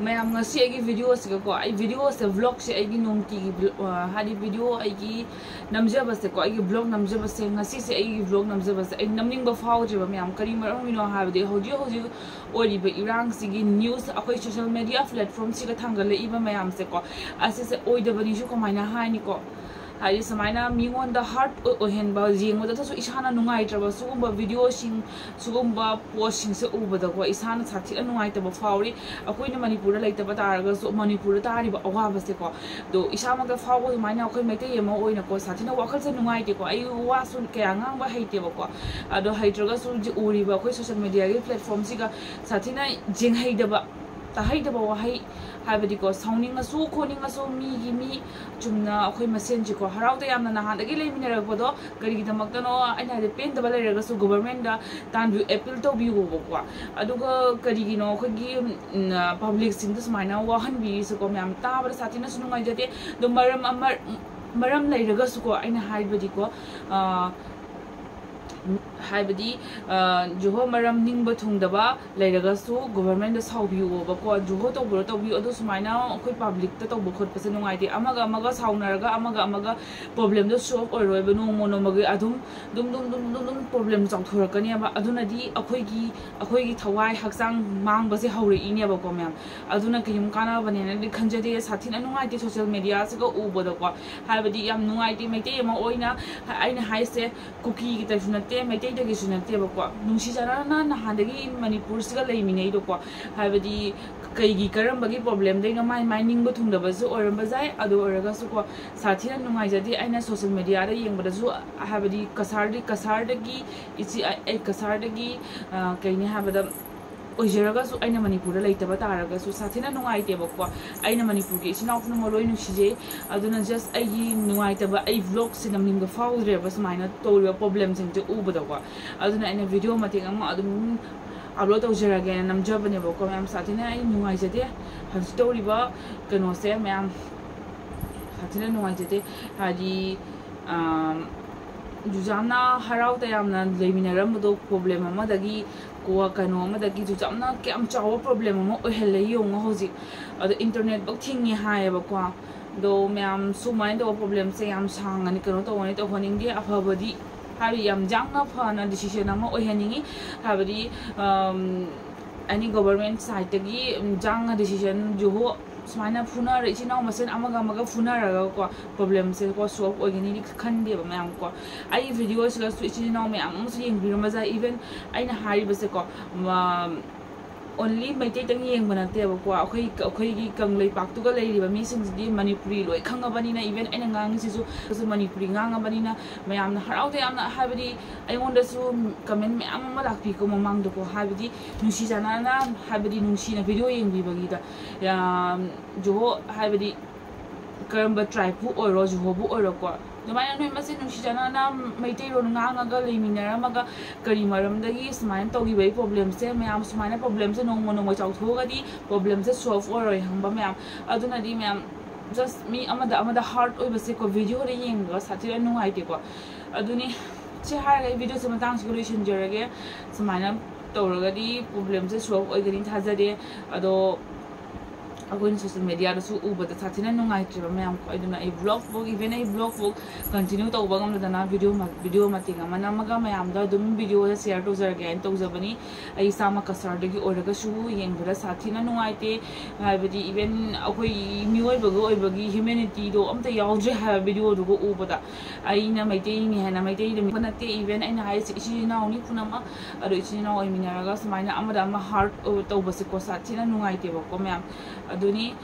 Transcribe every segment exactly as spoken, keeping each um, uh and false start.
ꯃꯌꯥꯝ, ꯉꯁꯤ ꯑꯩꯒꯤ ꯚꯤꯗꯤꯑꯣꯁꯤꯒꯀꯣ, ꯑꯩ ꯚꯤꯗꯤꯑꯣꯁꯦ, ꯚ꯭ꯂꯣꯒꯁꯦ ꯑꯩꯒꯤ ꯅꯨꯡꯇꯤꯒꯤ ꯚ꯭ꯂꯣ-, ꯑ, ꯍꯥꯏꯗꯤ ꯚꯤꯗꯤꯑꯣ ꯑꯩꯒꯤ ꯅꯝꯖꯕꯁꯦꯀꯣ, ꯑꯩꯒꯤ ꯚ꯭ꯂꯣꯒ ꯅꯝꯖꯕꯁꯦ, ꯉꯁꯤꯁꯦ ꯑꯩꯒꯤ ꯚ꯭ꯂꯣꯒ ꯅꯝꯖꯕꯁꯦ ꯑꯩ ꯅꯝꯅꯤꯡꯕ ꯐꯥꯎꯗ꯭ꯔꯦꯕ ꯃꯌꯥꯝ꯫ ꯀꯔꯤ ꯃꯔꯝꯒꯤꯅꯣ ꯍꯥꯏꯕꯗꯤ ꯍꯧꯖꯤꯛ ꯍꯧꯖꯤꯛ ꯑꯣꯏꯔꯤꯕ ꯏꯔꯥꯡꯁꯤꯒꯤ ꯅ꯭ꯌꯨꯁ, ꯑꯩꯈꯣꯏ ꯁꯣꯁꯦꯜ ꯃꯦꯗꯤꯌꯥ ꯄ꯭ꯂꯦꯠꯐꯣꯝꯁꯤꯒ ꯊꯥꯡꯒꯠꯂꯛꯏꯕ ꯃꯌꯥꯝꯁꯦꯀꯣ, ꯑꯁꯤꯁꯦ ꯑꯣꯏꯗꯕꯅꯤꯁꯨ ꯀꯃꯥꯏꯅ ꯍꯥꯏꯅꯤꯀꯣ? ꯍꯥꯏꯗꯤ ꯁꯨꯃꯥꯏꯅ ꯃꯤꯉꯣꯟꯗ ꯍꯔꯠ ꯑꯣꯏꯍꯟꯕ, ꯌꯦꯡꯕꯗꯇꯁꯨ ꯏꯁꯥꯅ ꯅꯨꯡꯉꯥꯏꯇ꯭ꯔꯕ ꯁꯤꯒꯨꯝꯕ ꯚꯤꯗꯤꯑꯣꯁꯤꯡ, ꯁꯤꯒꯨꯝꯕ ꯄꯣꯁꯁꯤꯡꯁꯦ ꯎꯕꯗꯀꯣ ꯏꯁꯥꯅ ꯁꯥꯊꯤꯅ ꯅꯨꯡꯉꯥꯏꯇꯕ ꯐꯥꯎꯔꯤ꯫ ꯑꯩꯈꯣꯏꯅ ꯃꯅꯤꯄꯨꯔꯗ ꯂꯩꯇꯕ ꯇꯥꯔꯒꯁꯨ ꯃꯅꯤꯄꯨꯔꯗ ꯇꯥꯔꯤꯕ ꯑꯋꯥꯕꯁꯦꯀꯣ, ꯑꯗꯣ ꯏꯁꯥꯃꯛꯇ ꯐꯥꯎꯕ ꯑꯗꯨꯃꯥꯏꯅ ꯑꯩꯈꯣꯏ ꯃꯩꯇꯩ ꯑꯃ ꯑꯣꯏꯅꯀꯣ ꯁꯥꯊꯤꯅ ꯋꯥꯈꯜꯁꯦ ꯅꯨꯡꯉꯥꯏꯇꯦꯀꯣ꯫ ꯑꯩ ꯋꯥꯁꯨ ꯀꯌꯥ ꯉꯥꯡꯕ ꯍꯩꯇꯦꯕꯀꯣ, ꯑꯗꯣ ꯍꯩꯇ꯭ꯔꯒꯁꯨ ꯍꯧꯖꯤꯛ ꯎꯔꯤꯕ ꯑꯩꯈꯣꯏ ꯁꯣꯁꯦꯜ ꯃꯦꯗꯤꯌꯥꯒꯤ ꯄ꯭ꯂꯦꯠꯐꯣꯝꯁꯤꯒ ꯁꯥꯊꯤꯅ ꯌꯦꯡꯍꯩꯗꯕ, ꯇꯥꯍꯩꯗꯕ ꯋꯥꯍꯩ, ꯍꯥꯏꯕꯗꯤꯀꯣ ꯁꯥꯎꯅꯤꯡꯉꯁꯨ ꯈꯣꯠꯅꯤꯡꯉꯁꯨ ꯃꯤꯒꯤ ꯃꯤ ꯆꯨꯝꯅ ꯑꯩꯈꯣꯏ ꯃꯁꯦꯟꯁꯤꯀꯣ ꯍꯔꯥꯎ ꯇꯌꯥꯝꯅ ꯅꯍꯥꯟꯗꯒꯤ ꯂꯩꯃꯤꯟꯅꯔꯛꯄꯗꯣ ꯀꯔꯤꯒꯤꯗꯃꯛꯇꯅꯣ ꯑꯩꯅ ꯍꯥꯏꯗꯤ ꯄꯦꯟꯗꯕ ꯂꯩꯔꯒꯁꯨ ꯒꯣꯚꯔꯟꯃꯦꯟꯗ ꯇꯥꯟꯕꯤꯌꯨ, ꯑꯦꯄꯤꯜ ꯇꯧꯕꯤꯌꯣꯕꯀꯣ꯫ ꯑꯗꯨꯒ ꯀꯔꯤꯒꯤꯅꯣ ꯑꯩꯈꯣꯏꯒꯤ, ꯎꯝ, ꯄꯕ꯭ꯂꯤꯛꯁꯤꯡꯗ ꯁꯨꯃꯥꯏꯅ ꯋꯥꯍꯟꯕꯤꯔꯤꯁꯤꯀꯣ ꯃꯌꯥꯝ ꯇꯥꯕꯗ ꯁꯥꯊꯤꯅꯁꯨ ꯅꯨꯡꯉꯥꯏꯖꯗꯦ꯫ ꯑꯗꯣ ꯃꯔꯝ ꯑꯃ, ꯃꯔꯝ ꯂꯩꯔꯒꯁꯨꯀꯣ ꯑꯩꯅ ꯍꯥꯏꯕꯗꯤꯀꯣ, ꯑ, ꯍꯥꯏꯕꯗꯤ, ꯑ, ꯖꯨꯍꯣ ꯃꯔꯝ ꯅꯤꯡꯕ ꯊꯨꯡꯗꯕ ꯂꯩꯔꯒꯁꯨ ꯒꯣꯚꯔꯟꯃꯦꯟꯗ ꯁꯥꯎꯕꯤꯌꯣꯕꯀꯣ꯫ ꯖꯨꯍꯣ ꯇꯧꯕ꯭ꯔꯣ ꯇꯧꯕꯤꯌꯨ, ꯑꯗꯣ ꯁꯨꯃꯥꯏꯅ ꯑꯩꯈꯣꯏ ꯄꯕ꯭ꯂꯤꯛꯇ ꯇꯧꯕ ꯈꯣꯠꯄꯁꯦ ꯅꯨꯡꯉꯥꯏꯇꯦ꯫ ꯑꯃꯒ ꯑꯃꯒ ꯁꯥꯎꯅꯔꯒ ꯑꯃꯒ ꯑꯃꯒ ꯄ꯭ꯔꯣꯕ꯭ꯂꯦꯝꯗꯣ ꯁꯣꯜꯕ ꯑꯣꯏꯔꯣꯏꯕ꯫ ꯅꯣꯡꯃ ꯅꯣꯡꯃꯒꯤ ꯑꯗꯨꯝ, ꯑꯗꯨꯝ, ꯑꯗꯨꯝ, ꯑꯗꯨꯝ, ꯑꯗꯨꯝ, ꯑꯗꯨꯝ ꯄ꯭ꯔꯣꯕ꯭ꯂꯦꯝ ꯆꯥꯎꯊꯣꯔꯛꯀꯅꯦꯕ꯫ ꯑꯗꯨꯅꯗꯤ ꯑꯩꯈꯣꯏꯒꯤ, ꯑꯩꯈꯣꯏꯒꯤ ꯊꯋꯥꯏ ꯍꯛꯆꯥꯡ ꯃꯥꯡꯕꯁꯦ ꯍꯧꯔꯛꯏꯅꯦꯕꯀꯣ ꯃꯌꯥꯝ꯫ ꯑꯗꯨꯅ ꯀꯔꯤꯝ ꯀꯥꯟꯅꯕꯅꯦꯅꯗꯤ ꯈꯟꯖꯗꯦ꯫ ꯁꯥꯊꯤꯅ ꯅꯨꯡꯉꯥꯏꯇꯦ ꯁꯣꯁꯦꯜ ꯃꯦꯗꯤꯌꯥꯁꯤꯒ ꯎꯕꯗꯀꯣ꯫ ꯍꯥꯏꯕꯗꯤ ꯌꯥꯝ ꯅꯨꯡꯉꯥꯏꯇꯦ꯫ ꯃꯩꯇꯩ ꯑꯃ ꯑꯣꯏꯅ ꯑꯩꯅ ꯍꯥꯏꯁꯦ, ꯀꯨꯀꯤꯒꯤꯗꯁꯨ ꯅꯠꯇꯦ, ꯃꯩꯇꯩꯗꯒꯤꯁꯨ ꯅꯠꯇꯦꯕꯀꯣ꯫ ꯅꯨꯡꯁꯤ ꯆꯥꯟꯅꯅ ꯅꯍꯥꯟꯗꯒꯤ ꯃꯅꯤꯄꯨꯔꯁꯤꯒ ꯂꯩꯃꯤꯟꯅꯩꯗꯣꯀꯣ꯫ ꯍꯥꯏꯕꯗꯤ ꯀꯩꯒꯤ, ꯀꯔꯝꯕꯒꯤ ꯄ꯭ꯔꯣꯕ꯭ꯂꯦꯝꯗꯩꯅꯣ ꯃꯥꯏ, ꯃꯥꯏ ꯅꯤꯡꯕ ꯊꯨꯡꯗꯕꯁꯨ ꯑꯣꯏꯔꯝꯕ ꯌꯥꯏ꯫ ꯑꯗꯨ ꯑꯣꯏꯔꯒꯁꯨꯀꯣ, ꯁꯥꯊꯤꯅ ꯅꯨꯡꯉꯥꯏꯖꯗꯦ꯫ ꯑꯩꯅ ꯁꯣꯁꯦꯜ ꯃꯦꯗꯤꯌꯥꯗ ꯌꯦꯡꯕꯗꯁꯨ, ꯍꯥꯏꯕꯗꯤ ꯀꯁꯥꯔꯗꯤ-, ꯀꯁꯥꯔꯗꯒꯤ ꯏꯆꯦ, ꯑꯩ ꯀꯁꯥꯔꯗꯒꯤ, ꯑ, ꯀꯩꯅꯤ ꯍꯥꯏꯕꯗ, ꯑꯣꯏꯖꯔꯒꯁꯨ, ꯑꯩꯅ ꯃꯅꯤꯄꯨꯔꯗ ꯂꯩꯇꯕ ꯇꯥꯔꯒꯁꯨ ꯁꯥꯊꯤꯅ ꯅꯨꯡꯉꯥꯏꯇꯦꯕꯀꯣ꯫ ꯑꯩꯅ ꯃꯅꯤꯄꯨꯔꯒꯤ ꯏꯆꯤꯟ ꯏꯅꯥꯎ ꯄꯨꯝꯅꯃꯛ ꯂꯣꯏ ꯅꯨꯡꯁꯤꯖꯩ꯫ ꯑꯗꯨꯅ just ꯑꯩꯒꯤ ꯅꯨꯡꯉꯥꯏꯇꯕ, ꯑꯩ ꯚ꯭ꯂꯣꯒꯁꯦ ꯅꯝꯅꯤꯡꯕ ꯐꯥꯎꯗ꯭ꯔꯦꯕ ꯁꯨꯃꯥꯏꯅ ꯇꯧꯔꯤꯕ ꯄ꯭ꯔꯣꯕ꯭ꯂꯦꯝꯁꯤꯡꯁꯦ ꯎꯕꯗꯀꯣ꯫ ꯑꯗꯨꯅ ꯑꯩꯅ ꯚꯤꯗꯤꯑꯣ ꯃꯇꯦꯛ ꯑꯃ ꯑꯗꯨꯝ ꯑꯞꯂꯣꯗ ꯇꯧꯖꯔꯒꯦꯅ ꯅꯝꯖꯕꯅꯦꯕꯀꯣ ꯃꯌꯥꯝ꯫ ꯁꯥꯊꯤꯅ ꯑꯩ ꯅꯨꯡꯉꯥꯏꯖꯗꯦ ꯍꯧꯖꯤꯛ ꯇꯧꯔꯤꯕ ꯀꯩꯅꯣꯁꯦ ꯃꯌꯥꯝ, ꯁꯥꯊꯤꯅ ꯅꯨꯡꯉꯥꯏꯖꯗꯦ꯫ ꯍꯥꯏꯗꯤ, ꯑꯝ, ꯖꯨꯖꯥꯝꯅ ꯍꯔꯥꯎ ꯇꯌꯥꯝꯅ ꯂꯩꯃꯤꯟꯅꯔꯝꯕꯗꯣ ꯄ꯭ꯔꯣꯕ꯭ꯂꯦꯝ ꯑꯃꯗꯒꯤ ꯀꯣ ꯀꯩꯅꯣ ꯑꯃꯗꯒꯤ ꯖꯨꯖꯥꯝꯅ ꯀꯌꯥꯝ ꯆꯥꯎꯕ ꯄ꯭ꯔꯣꯕ꯭ꯂꯦꯝ ꯑꯃ ꯑꯣꯏꯍꯜꯂꯦ ꯌꯦꯡꯉꯣ ꯍꯧꯖꯤꯛ꯫ ꯑꯗꯣ ꯏꯟꯇꯔꯅꯦꯠꯐꯧ ꯊꯤꯡꯉꯦ ꯍꯥꯏꯌꯦꯕꯀꯣ꯫ ꯑꯗꯣ ꯃꯌꯥꯝ ꯁꯨꯃꯥꯏꯅ ꯇꯧꯕ ꯄ꯭ꯔꯣꯕ꯭ꯂꯦꯝꯁꯦ ꯌꯥꯝ ꯁꯥꯡꯉꯅꯤ ꯀꯩꯅꯣ ꯇꯧꯒꯅꯤ ꯇꯧꯍꯟꯅꯤꯡꯗꯦ꯫ ꯑꯐꯕꯗꯤ ꯍꯥꯏꯕꯗꯤ ꯌꯥꯝ ꯌꯥꯡꯅ ꯐꯅ ꯗꯤꯁꯤꯖꯟ ꯑꯃ ꯑꯣꯏꯍꯟꯅꯤꯡꯉꯤ꯫ ꯍꯥꯏꯕꯗꯤ ꯑꯦꯅꯤ ꯒꯣꯕꯔꯃꯦꯟ ꯁꯥꯏꯠꯇꯒꯤ ꯌꯥꯡꯅ ꯗꯤꯁꯤꯖꯟ ꯖꯨꯍꯣ ꯁꯨꯃꯥꯏꯅ ꯐꯨꯅꯔ ꯏꯆꯤꯟ ꯏꯅꯥꯎ ꯃꯁꯦꯟ ꯑꯃꯒ ꯑꯃꯒ ꯐꯨꯅꯔꯒꯀꯣ ꯄ꯭ꯔꯣꯕ꯭ꯂꯦꯝꯁꯦ ꯀꯣ ꯁꯣꯜꯕ ꯑꯣꯏꯒꯅꯤꯗꯤ ꯈꯟꯗꯦꯕ ꯃꯌꯥꯝ ꯀꯣ꯫ ꯑꯩꯒꯤ ꯚꯤꯗꯤꯑꯣꯁꯤꯗꯁꯨ ꯏꯆꯤꯟ ꯏꯅꯥꯎ ꯃꯌꯥꯝ ꯑꯃꯁꯨ ꯌꯦꯡꯕꯤꯔꯝꯕꯁꯦ꯫ ꯏꯚꯟ ꯑꯩꯅ ꯍꯥꯏꯔꯤꯕꯁꯦꯀꯣ ꯑꯣꯟꯂꯤ ꯃꯩꯇꯩꯇꯪ ꯌꯦꯡꯕ ꯅꯠꯇꯦꯕꯀꯣ꯫ ꯑꯩꯈꯣꯏ ꯑꯩꯈꯣꯏꯒꯤ ꯀꯪꯂꯩꯄꯥꯛꯇꯨꯒ ꯂꯩꯔꯤꯕ ꯃꯤꯁꯤꯡꯁꯤꯗꯤ ꯃꯅꯤꯄꯨꯔꯤ ꯂꯣꯏ ꯈꯪꯉꯕꯅꯤꯅ ꯏꯚꯟ ꯑꯩꯅ ꯉꯥꯡꯉꯤꯁꯤꯁꯨ ꯃꯅꯤꯄꯨꯔꯤ ꯉꯥꯡꯉꯕꯅꯤꯅ ꯃꯌꯥꯝꯅ ꯍꯔꯥꯎ ꯇꯌꯥꯝꯅ ꯍꯥꯏꯕꯗꯤ ꯑꯩꯉꯣꯟꯗꯁꯨ ꯀꯃꯦꯟ ꯃꯌꯥꯝ ꯑꯃ ꯂꯥꯛꯄꯤꯀꯣ ꯃꯃꯥꯡꯗꯀꯣ꯫ ꯍꯥꯏꯕꯗꯤ ꯅꯨꯡꯁꯤ ꯆꯥꯟꯅꯅ ꯍꯥꯏꯕꯗꯤ ꯅꯨꯡꯁꯤꯅ ꯚꯤꯗꯤꯑꯣ ꯌꯦꯡꯕꯤꯕꯒꯤꯗ ꯌꯥꯝ ꯖꯨꯍꯣ ꯍꯥꯏꯕꯗꯤ ꯀꯔꯝꯕ ꯇ꯭ꯔꯥꯏꯕꯄꯨ ꯑꯣꯏꯔꯣ ꯖꯨꯍꯣꯕꯨ ꯑꯣꯏꯔꯣꯀꯣ ꯑꯗꯨꯃꯥꯏꯅ ꯅꯣꯏ ꯃꯁꯦꯟ ꯅꯨꯡꯁꯤ ꯆꯥꯟꯅꯅ ꯃꯩꯇꯩꯂꯣꯟ ꯉꯥꯡꯉꯒ ꯂꯩꯃꯤꯟꯅꯔꯝꯃꯒ ꯀꯔꯤ ꯃꯔꯝꯗꯒꯤ ꯁꯨꯃꯥꯏꯅ ꯇꯧꯈꯤꯕꯒꯤ ꯄ꯭ꯔꯣꯕ꯭ꯂꯦꯝꯁꯦ ꯃꯌꯥꯝ ꯁꯨꯃꯥꯏꯅ ꯄ꯭ꯔꯣꯕ꯭ꯂꯦꯝꯁꯦ ꯅꯣꯡꯃ ꯅꯣꯡꯃ ꯆꯥꯎꯊꯣꯛꯑꯒꯗꯤ ꯄ꯭ꯔꯣꯕ꯭ꯂꯦꯝꯁꯦ ꯁꯣꯜꯕ ꯑꯣꯏꯔꯣꯏ ꯈꯪꯕ ꯃꯌꯥꯝ꯫ ꯑꯗꯨꯅꯗꯤ ꯃꯌꯥꯝ ꯖꯁ ꯃꯤ ꯑꯃꯗ ꯑꯃꯗ ꯍꯥꯔꯠ ꯑꯣꯏꯕꯁꯦꯀꯣ ꯚꯤꯗꯤꯑꯣꯗ ꯌꯦꯡꯕ ꯁꯥꯊꯤꯅ ꯅꯨꯡꯉꯥꯏꯇꯦꯀꯣ꯫ ꯑꯗꯨꯅꯤ ꯁꯤ ꯍꯥꯏꯔꯒ ꯑꯩ ꯚꯤꯗꯤꯑꯣꯁꯦ ꯃꯇꯥꯡꯁꯤꯒ ꯂꯣꯏꯁꯤꯟꯖꯔꯒꯦ꯫ ꯁꯨꯃꯥꯏꯅ ꯇꯧꯔꯒꯗꯤ ꯄ꯭ꯔꯣꯕ꯭ꯂꯦꯝꯁꯦ ꯁꯣꯜꯕ ꯑꯣꯏꯒꯅꯤ ꯊꯥꯖꯗꯦ꯫ ꯑꯗꯣ ꯑꯩꯈꯣꯏꯅ ꯁꯣꯁꯦꯜ ꯃꯦꯗꯤꯌꯥꯗꯁꯨ ꯎꯕꯗ ꯁꯥꯊꯤꯅ ꯅꯨꯡꯉꯥꯏꯇ꯭ꯔꯦꯕ ꯃꯌꯥꯝ꯫ ꯑꯗꯨꯅ ꯑꯩ ꯕ꯭ꯂꯣꯒ ꯐꯥꯎ ꯏꯚꯟ ꯑꯩ ꯕ꯭ꯂꯣꯒ ꯐꯥꯎ ꯀꯟꯇꯤꯅ꯭ꯌꯨ ꯇꯧꯕ ꯉꯝꯗꯗꯅ ꯚꯤꯗꯤꯑꯣ ꯚꯤꯗꯤꯑꯣ ꯃꯇꯦꯛ ꯑꯃ ꯅꯝꯃꯒ ꯃꯌꯥꯝꯗ ꯑꯗꯨꯝ ꯚꯤꯗꯤꯑꯣꯗ ꯁꯤꯌꯔ ꯇꯧꯖꯔꯒꯦ ꯍꯥꯏꯅ ꯇꯧꯖꯕꯅꯤ꯫ ꯑꯩ ꯏꯁꯥꯃꯛ ꯀꯁꯥꯔꯗꯒꯤ ꯑꯣꯏꯔꯒꯁꯨ ꯌꯦꯡꯕꯗ ꯁꯥꯊꯤꯅ ꯅꯨꯡꯉꯥꯏꯇꯦ꯫ ꯍꯥꯏꯕꯗꯤ ꯏꯚꯟ ꯑꯩꯈꯣꯏ ꯃꯤꯑꯣꯏꯕꯒ ꯑꯣꯏꯕꯒꯤ ꯍ꯭ꯌꯨꯃꯦꯅꯤꯇꯤꯗꯣ ꯑꯝꯇ ꯌꯥꯎꯗ꯭ꯔꯦ ꯍꯥꯏꯕ ꯚꯤꯗꯤꯑꯣꯗꯨꯒ ꯎꯕꯗ꯫ ꯑꯩꯅ ꯃꯩꯇꯩꯅꯤ ꯍꯥꯏꯅ ꯃꯩꯇꯩꯗ ꯅꯠꯇꯦ ꯏꯚꯟ ꯑꯩꯅ ꯍꯥꯏꯔꯤꯁꯦ ꯏꯆꯤꯜ ꯏꯅꯥꯎꯅꯤ ꯄꯨꯝꯅꯃꯛ꯫ ꯑꯗꯣ ꯏꯆꯤꯜ ꯏꯅꯥꯎ ꯑꯣꯏꯃꯤꯟꯅꯔꯒ ꯁꯨꯃꯥꯏꯅ ꯑꯃꯗ ꯑꯃ ꯍꯥꯔꯠ ꯇꯧꯕꯁꯦꯀꯣ ꯁꯥꯊꯤꯅ ꯅꯨꯡꯉꯥꯏꯇꯦꯕꯀꯣ ꯃꯌꯥꯝ꯫ ꯑꯗꯨꯅꯤ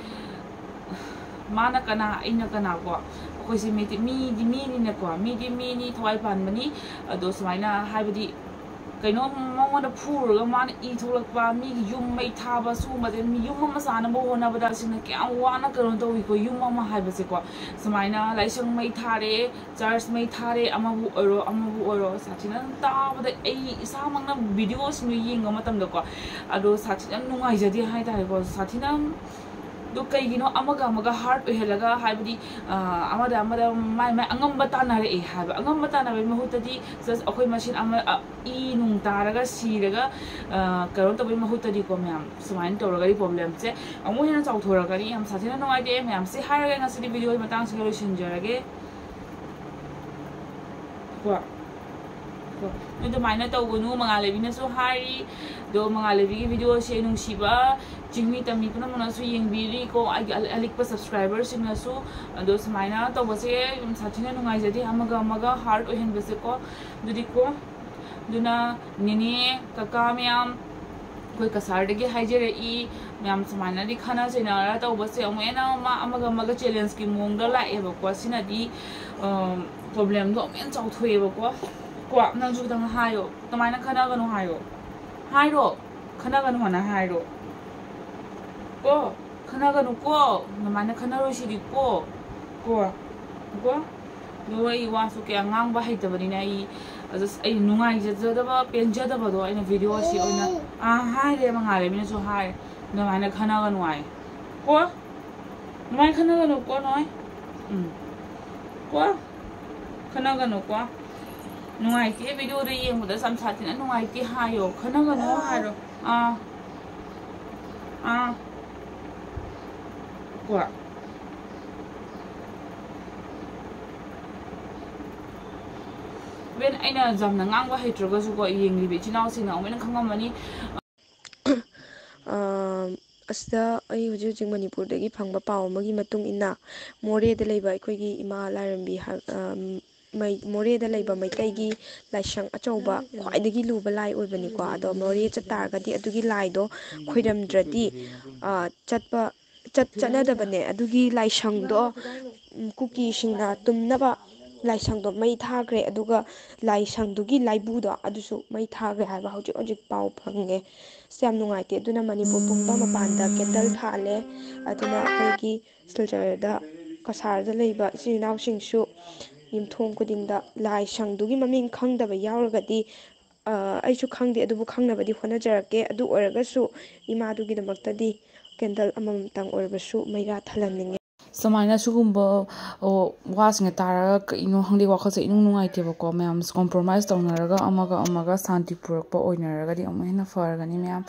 ꯃꯥꯅ ꯀꯅꯥ ꯑꯩꯅ ꯀꯅꯥꯀꯣ ꯑꯩꯈꯣꯏꯁꯦ ꯃꯤꯗꯤ ꯃꯤꯗꯤ ꯃꯤꯅꯤꯅꯀꯣ ꯃꯤꯗꯤ ꯃꯤꯅꯤ ꯊꯋꯥꯏ ꯄꯥꯟꯕꯅꯤ꯫ ꯑꯗꯣ ꯁꯨꯃꯥꯏꯅ ꯍꯥꯏꯕꯗꯤ ꯀꯩꯅꯣꯝ ꯃꯉꯣꯟꯗ ꯐꯨꯔꯒ ꯃꯥꯅ ꯏ ꯊꯣꯛꯂꯛꯄ ꯃꯤꯒꯤ ꯌꯨꯝ ꯃꯩ ꯊꯥꯕ ꯁꯤꯒꯨꯝꯕꯁꯦ ꯃꯤ ꯌꯨꯝ ꯑꯃ ꯁꯥꯅꯕ ꯍꯣꯠꯅꯕꯗ ꯁꯤꯅ ꯀꯌꯥꯝ ꯋꯥꯅ ꯀꯩꯅꯣ ꯇꯧꯏꯀꯣ ꯌꯨꯝ ꯑꯃ ꯍꯥꯏꯕꯁꯦꯀꯣ꯫ ꯁꯨꯃꯥꯏꯅ ꯂꯥꯏꯁꯪ ꯃꯩ ꯊꯥꯔꯦ ꯆꯔꯆ ꯃꯩ ꯊꯥꯔꯦ ꯑꯃꯕꯨ ꯑꯣꯏꯔꯣ ꯑꯃꯕꯨ ꯑꯣꯏꯔꯣ ꯁꯥꯊꯤꯅ ꯇꯥꯕꯗ ꯑꯩ ꯏꯁꯥꯃꯛꯅ ꯚꯤꯗꯤꯑꯣꯁꯤꯡꯗꯣ ꯌꯦꯡꯕ ꯃꯇꯝꯗꯀꯣ ꯑꯗꯣ ꯁꯥꯊꯤꯅ ꯅꯨꯡꯉꯥꯏꯖꯗꯦ ꯍꯥꯏꯇꯥꯔꯦꯀꯣ ꯁꯥꯊꯤꯅ ꯑꯗꯨ ꯀꯩꯒꯤꯅꯣ ꯑꯃꯒ ꯑꯃꯒ ꯍꯥꯔꯠ ꯑꯣꯏꯍꯜꯂꯒ, ꯍꯥꯏꯕꯗꯤ, ꯑ, ꯑꯃꯗ ꯑꯃꯗ ꯃꯥꯏ ꯃꯥꯏ ꯑꯉꯝꯕ ꯇꯥꯟꯅꯔꯛꯑꯦ ꯍꯥꯏꯕ? ꯑꯉꯝꯕ ꯇꯥꯟꯅꯕꯒꯤ ꯃꯍꯨꯠꯇꯗꯤ just ꯑꯩꯈꯣꯏ ꯃꯁꯦꯟ ꯑꯃ, ꯑ, ꯏ ꯅꯨꯡ ꯇꯥꯔꯒ ꯁꯤꯔꯒ, ꯑ, ꯀꯩꯅꯣ ꯇꯧꯕꯒꯤ ꯃꯍꯨꯠꯇꯗꯤꯀꯣ ꯃꯌꯥꯝ, ꯁꯨꯃꯥꯏꯅ ꯇꯧꯔꯒꯗꯤ problemꯁꯦ ꯑꯃꯨꯛ ꯍꯦꯟꯅ ꯆꯥꯎꯊꯣꯔꯛꯀꯅꯤ꯫ ꯌꯥꯝ ꯁꯥꯊꯤꯅ ꯅꯨꯡꯉꯥꯏꯇꯦ꯫ ꯃꯌꯥꯝꯁꯦ ꯍꯥꯏꯔꯒ ꯉꯁꯤꯗꯤ videoꯒꯤ ꯃꯇꯥꯡꯁꯤꯒ ꯂꯣꯏꯁꯤꯟꯖꯔꯒꯦ꯫ ꯀꯣ, ꯀꯣ, ꯑꯗꯨꯃꯥꯏꯅ ꯇꯧꯒꯅꯨ, ꯃꯉꯥꯜꯂꯩꯕꯤꯅꯁꯨ ꯍꯥꯏꯔꯤ꯫ ꯑꯗꯣ ꯃꯉꯥꯜꯂꯩꯕꯤꯒꯤ videoꯁꯦ ꯅꯨꯡꯁꯤꯕ ꯆꯤꯡꯃꯤ ꯇꯝꯃꯤ ꯄꯨꯝꯅꯃꯛꯅꯁꯨ ꯌꯦꯡꯕꯤꯔꯤꯀꯣ, ꯑꯩꯒꯤ ꯑꯂꯤꯛꯄ subscriberꯁꯤꯡꯅꯁꯨ꯫ ꯑꯗꯣ ꯁꯨꯃꯥꯏꯅ ꯇꯧꯕꯁꯦ ꯌꯥꯝ ꯁꯥꯊꯤꯅ ꯅꯨꯡꯉꯥꯏꯖꯗꯦ, ꯑꯃꯒ ꯑꯃꯒ ꯍꯥꯔꯠ ꯑꯣꯏꯍꯟꯕꯁꯦꯀꯣ꯫ ꯑꯗꯨꯗꯤꯀꯣ, ꯑꯗꯨꯅ ꯅꯦꯅꯦ, ꯀꯀꯥ ꯃꯌꯥꯝ, ꯑꯩꯈꯣꯏ ꯀꯁꯥꯔꯗꯒꯤ ꯍꯥꯏꯖꯔꯛꯏ꯫ ꯃꯌꯥꯝ ꯁꯨꯃꯥꯏꯅꯗꯤ ꯈꯠꯅ ꯆꯩꯅꯔ ꯇꯧꯕꯁꯦ ꯑꯃꯨꯛ ꯍꯦꯟꯅ ꯑꯃ-, ꯑꯃꯒ ꯑꯃꯒ challengeꯀꯤ ꯃꯑꯣꯡꯗ ꯂꯥꯛꯑꯦꯕꯀꯣ꯫ ꯁꯤꯅꯗꯤ, ꯑꯝ, problemꯗꯣ ꯑꯃꯨꯛ ꯍꯦꯟꯅ ꯆꯥꯎꯊꯣꯛꯑꯦꯕꯀꯣ꯫ ꯀꯣ, ꯅꯪꯁꯨ ꯈꯤꯇꯪ ꯍꯥꯏꯌꯣ, ꯑꯗꯨꯃꯥꯏꯅ ꯈꯠꯅꯒꯅꯨ ꯍꯥꯏꯌꯣ꯫ ꯍꯥꯏꯔꯣ, ꯈꯠꯅꯒꯅꯨ ꯍꯥꯏꯅ ꯍꯥꯏꯔꯣ꯫ ꯀꯣ, ꯈꯠꯅꯒꯅꯨꯀꯣ, ꯑꯗꯨꯃꯥꯏꯅ ꯈꯠꯅꯔꯣꯏꯁꯤꯗꯤꯀꯣ꯫ ꯀꯣ, ꯀꯣ꯫ ꯑꯗꯣ ꯑꯩ ꯋꯥꯁꯨ ꯀꯌꯥ ꯉꯥꯡꯕ ꯍꯩꯇꯕꯅꯤꯅ ꯑꯩ, just ꯑꯩ ꯅꯨꯡꯉꯥꯏꯖꯗꯕ, ꯄꯦꯟꯖꯗꯕꯗꯣ ꯑꯩꯅ videoꯁꯤ ꯑꯣꯏꯅ, ꯑꯥ, ꯍꯥꯏꯔꯦ, ꯃꯉꯥꯜꯂꯩꯕꯤꯅꯁꯨ ꯍꯥꯏꯔꯦ, ꯑꯗꯨꯃꯥꯏꯅ ꯈꯟꯅꯒꯅꯨ ꯍꯥꯏ꯫ ꯀꯣ? ꯑꯗꯨꯃꯥꯏꯅ ꯈꯟꯅꯒꯅꯨꯀꯣ ꯅꯣꯏ꯫ ꯎꯝ꯫ ꯀꯣ? ꯈꯟꯅꯒꯅꯨꯀꯣ꯫ ꯅꯨꯡꯉꯥꯏꯇꯦ videoꯗ ꯌꯦꯡꯕꯗ ꯌꯥꯝ ꯁꯥꯊꯤꯅ ꯅꯨꯡꯉꯥꯏꯇꯦ ꯍꯥꯏꯌꯣ꯫ ꯈꯟꯅꯒꯅꯨ ꯍꯥꯏꯔꯣ꯫ ꯑꯥ꯫ ꯑꯥ꯫ ꯀꯣ꯫ ꯍꯣꯔꯦꯟ ꯑꯩꯅ ꯌꯥꯝꯅ ꯉꯥꯡꯕ ꯍꯩꯇ꯭ꯔꯒꯁꯨꯀꯣ, ꯌꯦꯡꯂꯤꯕ ꯏꯆꯤꯜ ꯏꯅꯥꯎꯁꯤꯡꯅ ꯑꯃꯨꯛ ꯍꯦꯟꯅ ꯈꯪꯉꯝꯃꯅꯤ꯫ ꯑ, ꯑꯁꯤꯗ ꯑꯩ ꯍꯧꯖꯤꯛ ꯍꯧꯖꯤꯛ ꯃꯅꯤꯄꯨꯔꯗꯒꯤ ꯐꯪꯕ ꯄꯥꯎ ꯑꯃꯒꯤ ꯃꯇꯨꯡ ꯏꯟꯅ, ꯃꯣꯔꯦꯗ ꯂꯩꯕ ꯑꯩꯈꯣꯏꯒꯤ ꯏꯃꯥ ꯂꯥꯏꯔꯦꯝꯕꯤ ꯍꯥꯏ-, ꯑ, ꯃꯩ-, ꯃꯣꯔꯦꯗ ꯂꯩꯕ ꯃꯩꯇꯩꯒꯤ ꯂꯥꯏꯁꯪ ꯑꯆꯧꯕ, ꯈ꯭ꯋꯥꯏꯗꯒꯤ ꯂꯨꯕ ꯂꯥꯏ ꯑꯣꯏꯕꯅꯤꯀꯣ꯫ ꯑꯗꯣ ꯃꯣꯔꯦ ꯆꯠꯇꯥꯔꯒꯗꯤ ꯑꯗꯨꯒꯤ ꯂꯥꯏꯗꯣ ꯈꯣꯏꯔꯝꯗ꯭ꯔꯗꯤ, ꯑ, ꯆꯠꯄ, ꯆꯠ-, ꯆꯠꯅꯗꯕꯅꯦ꯫ ꯑꯗꯨꯒꯤ ꯂꯥꯏꯁꯪꯗꯣ, ꯎꯝ, ꯀꯨꯀꯤꯁꯤꯡꯅ ꯇꯨꯝꯅꯕ ꯂꯥꯏꯁꯪꯗꯣ ꯃꯩ ꯊꯥꯈ꯭ꯔꯦ, ꯑꯗꯨꯒ ꯂꯥꯏꯁꯪꯗꯨꯒꯤ ꯂꯥꯏꯕꯨꯗꯣ ꯑꯗꯨꯁꯨ ꯃꯩ ꯊꯥꯈ꯭ꯔꯦ ꯍꯥꯏꯕ ꯍꯧꯖꯤꯛ ꯍꯧꯖꯤꯛ ꯄꯥꯎ ꯐꯪꯉꯦ꯫ ꯑꯁ, ꯌꯥꯝ ꯅꯨꯡꯉꯥꯏꯇꯦ꯫ ꯑꯗꯨꯅ ꯃꯅꯤꯄꯨꯔ ꯄꯨꯝꯕ ꯃꯄꯥꯟꯗ candle ꯊꯥꯜꯂꯦ꯫ ꯑꯗꯨꯅ ꯑꯩꯈꯣꯏꯒꯤ ꯁꯤꯜꯆꯔꯗ, ꯀꯁꯥꯔꯗ ꯂꯩꯕ ꯏꯆꯤꯜ ꯏꯅꯥꯎꯁꯤꯡꯁꯨ ꯌꯨꯝꯊꯣꯡ ꯈꯨꯗꯤꯡꯗ ꯂꯥꯏꯁꯪꯗꯨꯒꯤ ꯃꯃꯤꯡ ꯈꯪꯗꯕ ꯌꯥꯎꯔꯒꯗꯤ, ꯑ, ꯑꯩꯁꯨ ꯈꯪꯗꯦ, ꯑꯗꯨꯕꯨ ꯈꯪꯅꯕꯗꯤ ꯍꯣꯠꯅꯖꯔꯛꯀꯦ꯫ ꯑꯗꯨ ꯑꯣꯏꯔꯒꯁꯨ ꯏꯃꯥꯗꯨꯒꯤꯗꯃꯛꯇꯗꯤ ꯀꯦꯟꯗꯜ ꯑꯃꯃꯝꯇꯪ ꯑꯣꯏꯔꯕꯁꯨ ꯃꯩꯔꯥ ꯊꯥꯜꯍꯟꯅꯤꯡꯉꯤ꯫ ꯁꯨꯃꯥꯏꯅ ꯁꯤꯒꯨꯝꯕ ꯋꯥꯁꯤꯡꯁꯦ ꯇꯥꯔꯒ ꯀꯩꯅꯣ ꯈꯪꯗꯦ, ꯋꯥꯈꯜꯁꯦ ꯏꯅꯨꯡ ꯅꯨꯡꯉꯥꯏꯇꯦꯕꯀꯣ꯫ ꯃꯌꯥꯝ ꯀꯣꯝꯄ꯭ꯔꯣꯃꯥꯏꯁ ꯇꯧꯅꯔꯒ ꯑꯃꯒ ꯑꯃꯒ ꯁꯥꯟꯇꯤ ꯄꯨꯔꯛꯄ ꯑꯣꯏꯅꯔꯒꯗꯤ ꯑꯃꯨꯛ ꯍꯦꯟꯅ ꯐꯔꯒꯅꯤ ꯃꯌꯥꯝ꯫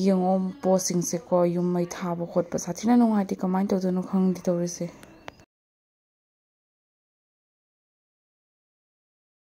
ꯌꯦꯡꯉꯣ, ꯄꯣꯠꯁꯤꯡꯁꯦꯀꯣ, ꯌꯨꯝ ꯃꯩ ꯊꯥꯕ ꯈꯣꯠꯄ ꯁꯥꯊꯤꯅ ꯅꯨꯡꯉꯥꯏꯇꯦ꯫ ꯀꯃꯥꯏꯅ ꯇꯧꯗꯣꯏꯅꯣ ꯈꯪꯗꯦ ꯇꯧꯔꯤꯁꯦ꯫